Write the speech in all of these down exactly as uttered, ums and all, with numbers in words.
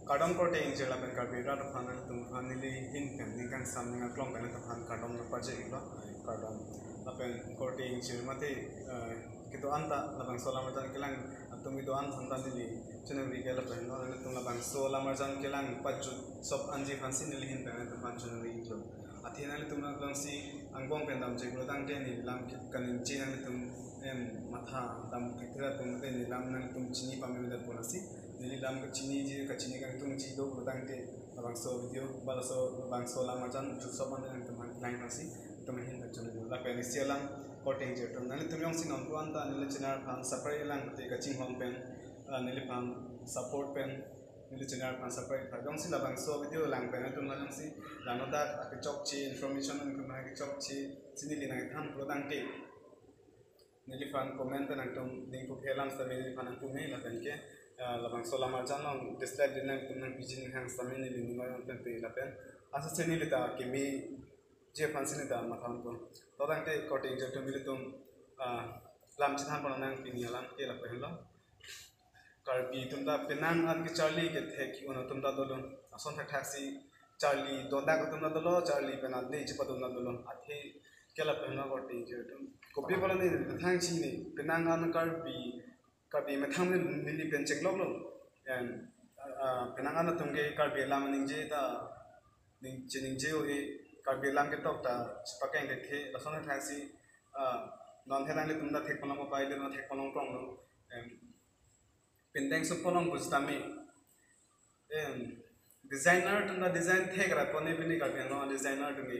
Kardom korte ingjir lapen Karbi rat aphan, nanglitum aphan neli ahin pen ning kangsam ning aklong pen nanglitum aphan kardom nangpajir-iklo, kardom. Lapen korte ingjir mate, eh, kedo-an ta labangso alam arjan kelang atum kedo-an aphan ta neli choningri ke lapen, no, nanglitum labangso alam arjan kelang pajut sop anji aphansi neli ahin pen nanglitum aphan choningri-iklo. Athe nanglitum aklongsi angbong pen damji pulo tangte neli lam kaningje nanglitum, em, matha dam thekthela tum te neli lam nanglitum chini pame me dam ponasi. Neli lam kachiniji, kachini kangtungji do pulo tangte labangso video, balaso labangso alam arjan jutso mane nanglitum aphan lang nangsi, nanglitum ahin pen choningri. Lapen isi alam korte ingjir atum, nanglitum jongsi non pu-an ta neli channel aphan subscribe lang te kachinghon pen, ah, neliphan support pen, neli channel aphan subscribe tha. Jongsi labangso video lang pen nanglitum aphan jongsi langno dak akechokche information, nanglitum aphan kechokche si neli nangthan pulo tangte neliphan comment pen nangtum ning puphe alam sitame neliphan nangpume lapen ke, ah, labangso alam arjan along dislike din nangtum nangpiji ning hang sitame neli ning oi pen pe lapen asose neli ta kemeji aphansi neli ta matha ponpo. To tangte korte ingjir atum, nelitum, ah, lam chethan pon nang pini alam ke lapu henlo. Karbi atum ta penang an kecharli kethek ki-un atum ta dolo. Ason thakthaksi charli dondak atum ta dolo, charli penang ne chepadun ta dolo. Athe ke lapu henlo korte ingjir atum. Kopi apotlo ne methang chini, penang an Karbi, Karbi methang ne neli pen chengloklo. Em, ah, ah, penang an atum ke Karbi alam ningje ta ning chiningje-o-e, Karbi alam ketok ta chepakeng thekthe, lason thakthaksi, ah, non he nanglitum ta thek ponlong, mobile non thek ponlong pronglo. Em, pindeng sup ponlong pusitame, em, designer atum ta design thek ra pon-e pini Karbi Anglong designer atum ke.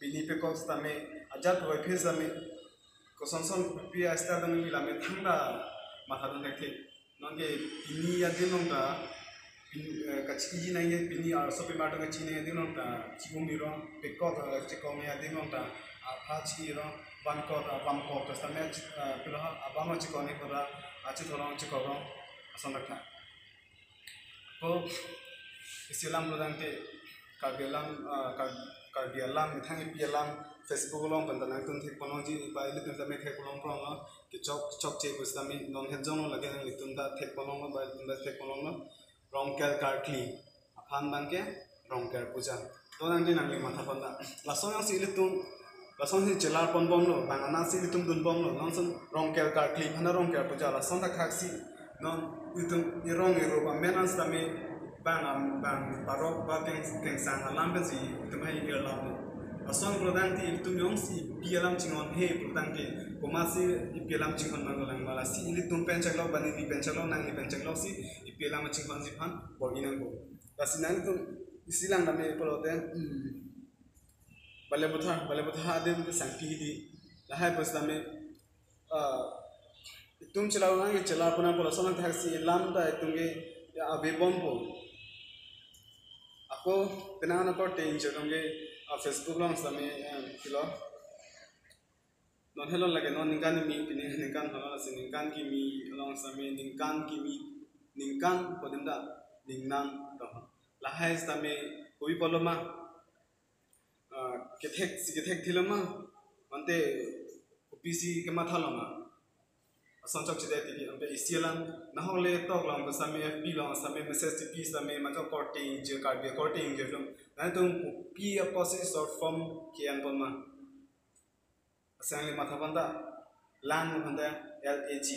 Pini pekok sitame, ajat puvoiphit sitame, kosonson kopi a-style dam pi lame thangta mathadun thekthe. Nonke pini adim along ta, pin-, eh, kachini nangji, pini arsopimar atum kachini adim along ta, chi-um irong, pekok, eh, chekong adim along ta, apha chi irong, vankok, ah, vamkok ta sitame, eh, pilo ha, abang chekong ni pura, achithorong chekorong, ason thaktha. Ko isi alam pulo tangte Karbi alam, ah, Kar-, Karbi alam, methang epi alam Facebook along pen ta nangtum thek ponlongji, ba ilitum tame thek ponlong pronglo, kechok, kechokche pusitame non het jonglo, lake nanglitum ta thek ponlonglo, ba ilitum ta thek ponlonglo. Rongker karkli aphan abang ke Rongker puja. To nangli nangli matha pon ta. Lason jongsi ilitum, lason si chelar ponbomlo, bang anatsi ilitum dunbomlo, non ason Rongker karkli aphan Rongker puja, lason thakthaksi non itum irong irup amen an sitame bang am-, bang parok ba keng-, kengsang alam pensi itum hai irlaplo. Lason pulo tangte itum jongsi epi alam chinghon he pulo tangte, komatsi epi alam chinghon man lang ma, lasi ilitum pen chenglok, ba neli pen chenglok, nangli pen chenglok si epi alam chinghonji aphan bor-i nangpo. Lasi nangtum isi lang tame pulote, hmm, Balebutha, Balebutha adim ke Sangpi Hidi. Lahai pusitame, ah, itum chelar nang, chelar pon nangpo, lason thakthaksi alam ta itum ke ya ave bompo. Ako penang an korte ingjir atum ke, ah, Facebook along sitame, eh, pilo. Non helo lake non ningkan kimi, pini ningkan helo, lasi ningkan kimi along sitame, ningkan kimi, ningkan kodim ta, ningnang to. Lahai sitame kopi apotlo ma, ah, kethek si kethekthelo ma, mante kopisi kemathalo ma, ason chokche det tiki, ampe isi alam, nahok le tok along sitame, F B along sitame, message tipi sitame, majo korte ingjir, Karbi korte ingjir atum, nangtum kopi apotsi short form ke-en pon ma. Asang le matha pon ta, lang pon ta, L A G.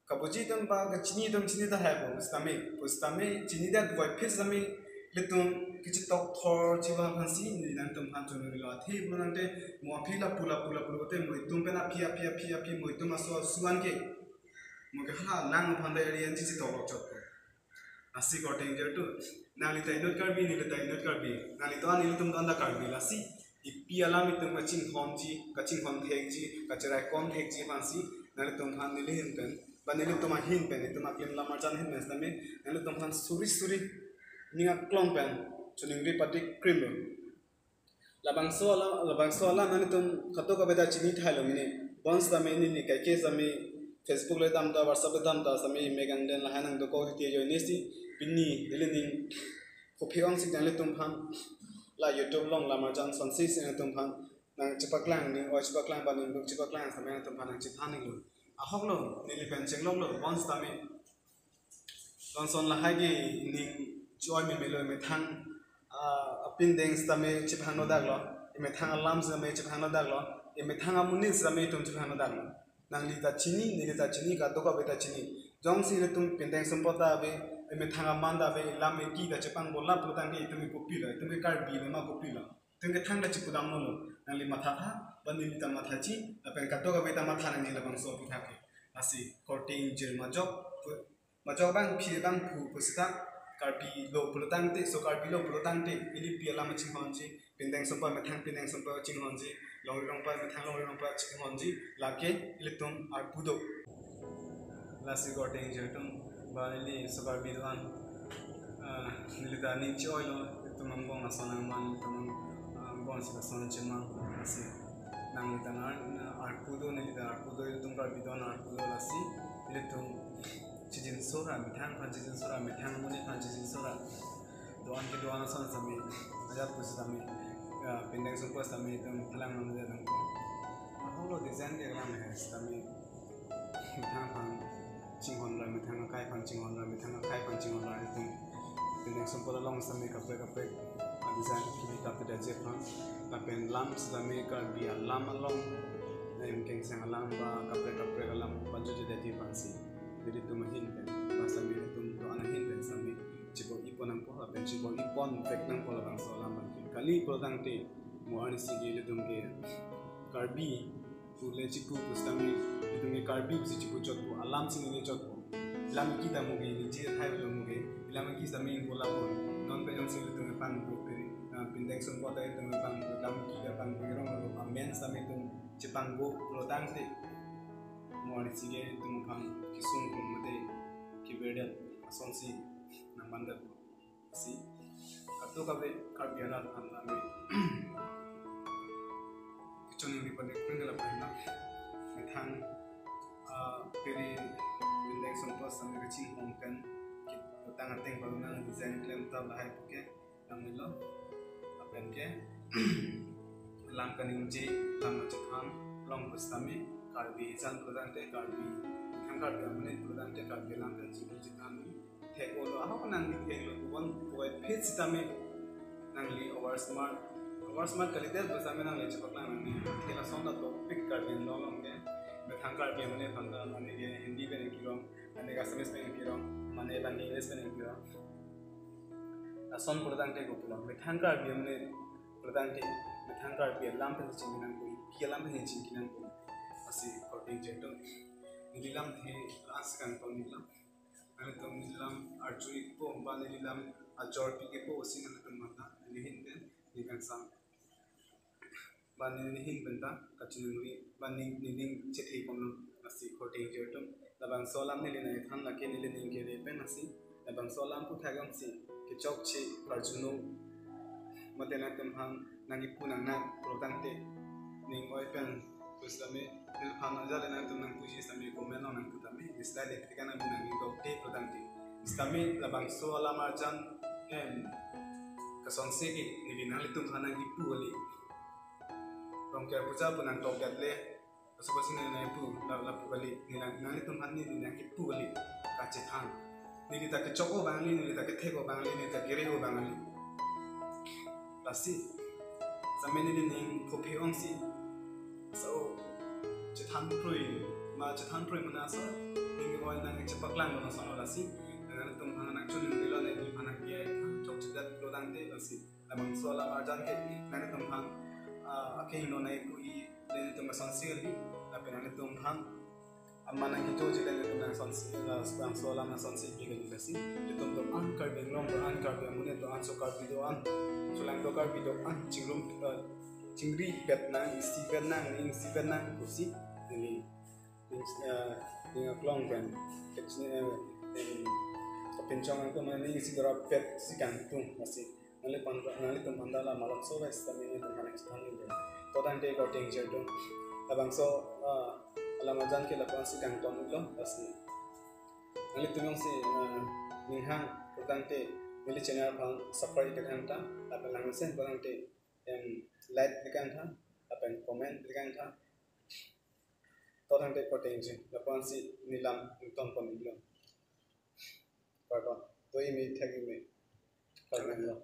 Kabuji atum ba kachini atum chini tahai po, pusitame, pusitame, chini det voiphit sitame, ilitum kachitokthorji aphansi neli nangtum aphan choningri lo. Athe mo nangte mo aphi lapu lapu lapu te mo itum pen aphi aphi aphi aphi mo itum aso aso an ke, mo ke hala lang aphan ta area nangchitoklo chot. Lasi korte ingjir atum, nangli ta inut Karbi, neli ta inut Karbi, nangli ta nelitum ta Karbi, lasi epi alam itum kachinghonji, kachinghon thekji, kacherai kon thekji aphansi nanglitum aphan neli ahin pen, ba nelitum ahin pen, itum aklim lam arjan ahin pen sitame nanglitum aphan suri suri ning aklong pen choningri patik krimlo. Labangso alam, labangso alam nanglitum kadokave ta chini thailo mene. Bonsitame neli kaike sitame Facebook le dam ta, WhatsApp le dam ta sitame mek angden lahai nangdokok titi ajoine si pini neli ning kophi ong si nanglitum aphan la YouTube along lam arjan sonsi si nanglitum aphan nangchepaklang, ning oi chepaklang, ba ning duk chepaklang sitame nanglitum aphan nangchethan iklo. Ahoklo, neli pen chengloklo, bonsitame Lason lahai ke ning choi me melo, emethang, ah, apindeng sitame chephang nodak lo, emethang alam sitame chephang nodak lo, emethang amonit sitame itum chephang nodak lo. Nangli ta chini, neli ta chini, kadokave ta chini. Jongsi ilitum pindeng sumpot ta ave, emethang aman ta ave, elam eki ta chepangbo lap lo tangte itum ke kopi lo, itum ke Karbi lo ma kopi lo. Itum ke thangta chipudam lo. Nangli matha tha, ba neli ta mathaji, lapen kadokave ta matha nangji labangso aphuthak ke. Lasi korte ingjir majok, majok bang phi bang phu pusita Karbi lo pulo tangte, so Karbi lo pulo tangte, ili pi alam chinghonji, pindeng sumpot methang pindeng sumpot chinghonji, longri longpat methang longri longpat chinghonji, lake ilitum arpu do. Lasi korte ingjir atum, ba ili so Karbi do-an, ah, neli ta ning choi lo, itum angbong lason nangman, itum ang, ah, angbong si lason chimang, lasi nangli ta nar, na arpu do, neli ta arpu do, itum Karbi do-an arpu do, lasi ilitum chijinso ra, methang aphan chijinso ra, methang amonit aphan chijinso ra. Do-an kedo-an ason sitame, ajat pusitame, ya, pindeng sumpot sitame itum phalang nang ajat nangpo. Ahok lo design ke alam he sitame, methang aphan chinghon ra, methang akai aphan chinghon ra, methang akai aphan chinghon ra itum. Pindeng sumpot along sitame kaprek kaprek adesign kibi kapedetji aphan. Lapen lam sitame Karbi alam along, na em kengsang alam ba kaprek kaprek alam panjojadetji aphansi. Jadi itum ahin pen, ba sitame itum do-an ahin pen sitame chibor-ipon nangpo, lapen chibor-ipon vek nangpo labangso alam abang ke. Kali pulo tangte, mo arnisi ke ilitum ke Karbi pu le chipu pusitame, itum ke Karbi pusi chipu chotpo, alam si neli chotpo. Lam eki ta mo ke, neli ji thai lo mo ke, lam eki sitame ingko lapo. Non pen jongsi ilitum pangbo peri, ah, pindeng sumpot ta itum pangbo, lam eki ta pangbo, rong lo amen sitame itum chepangbo pulo tangte, mo arnisi ke itum aphan kesung kum mate keberdet asonsi nangmandet. Lasi kadokave Karbi arat aphan tame kechoningri padik pring la pahina. Methang, ah, peri pindeng sumpot sitame kachinghon pen, kit-, tang ateng baru nang design klem ta lahai puke nang milo. Lapen ke lam kaningje, lam kachethang along pusitame Karbi jan pulo tangte Karbi, methang Karbi amonit pulo tangte Karbi lam kaningje chethan thek-o lo, ahok nangli thek lo, one point feet sitame nangli over smart, over smart kalidet pusitame nangli chepaklang nangji. Thela son ta topic Karbi Anglong along ke, methang Karbi amonit aphan ta, mane ke Hindi pen kirong, mane ke Assamese pen kirong, mane bang English pen kirong. Lason pulo tangte kopi lo, methang Karbi amonit pulo tangte, methang Karbi alam pen chingki nangpo, pi alam pen chingki nangpo. Lasi korte ingjir atum, neli lam he ras kangton neli lam. Nanglitum neli lam arju-ikpo, ba neli lam ajor pi-ikpo pusi nanglitum matha, neli ahin pen, neli kangsam. Ba neli ahin pen ta kachiningri, ba neli, neli ning chethe ponlo. Lasi korte ingjir atum, labangso alam neli nangthan lake neli ning kere pen, lasi labangso alam aphuthak jongsi kechokche karjuno, mate nangtum aphan nangkipu nangnak pulo tangte, ning oi pen pusitame, neliphan ajat le nangtum nangpuji sitame comment along nangpu tame, dislike le klik nangpu nangdokde pulo tangte. Sitame labangso alam arjan, em, kasonsi ke neli nanglitum aphan nangkipu kali. Rongker puja pu nangtokdet le, asopasi neli nangpu, la, lapu kali, neli nang, nanglitum aphan neli nangkipu kali, kachethang. Neli ta kechok-o abang kali, neli ta kethek-o abang kali, neli ta kere-o abang kali. Lasi, sitame neli ning phophe ongsi, so, chethan prui, ma chethan prui mana so, ning oi nang chepaklang lo na so lasi, nanglitum aphan nangchoningrilo, neliphan nangkiai, chokchedet pulo tangte lasi. Labangso alam arjan ke nanglitum aphan, ah, akehingno nangkipu-i, nanglitum asonsi kali, lapen nanglitum aphan aman nangkichoji, nanglitum asonsi, ah, labangso alam asonsi pi kali lasi. Ilitum do-an Karbi Anglong do-an, Karbi amonit do-an, so Karbi do-an, so Langdo Karbi do-an, chingrum, ah, chingri pet nang, isi pet nang, isi pet nang pusi, neli, eh, ning aklong pen, kech-, eh, eh, kapinchong angko mane isi dora pet si kangtung lasi. Nangliphan, nanglitum aphan ta la malomso ves ta neli nanglitum aphan nangchethan neli. To tangte korte ingjir atum, labangso, ah, alam arjan ke lapu-ansi kangton-iklo lasi. Nanglitum jongsi, ah, ning hang pulo tangte neli channel aphan subscribe ik tangte, lapen langmesen pulo tangte, em, like ik tangte, lapen comment ik tangte. To tangte korte ingjir, lapu-ansi neli lam ingtonpon-iklo. Imi thek imi. Karbi Anglong.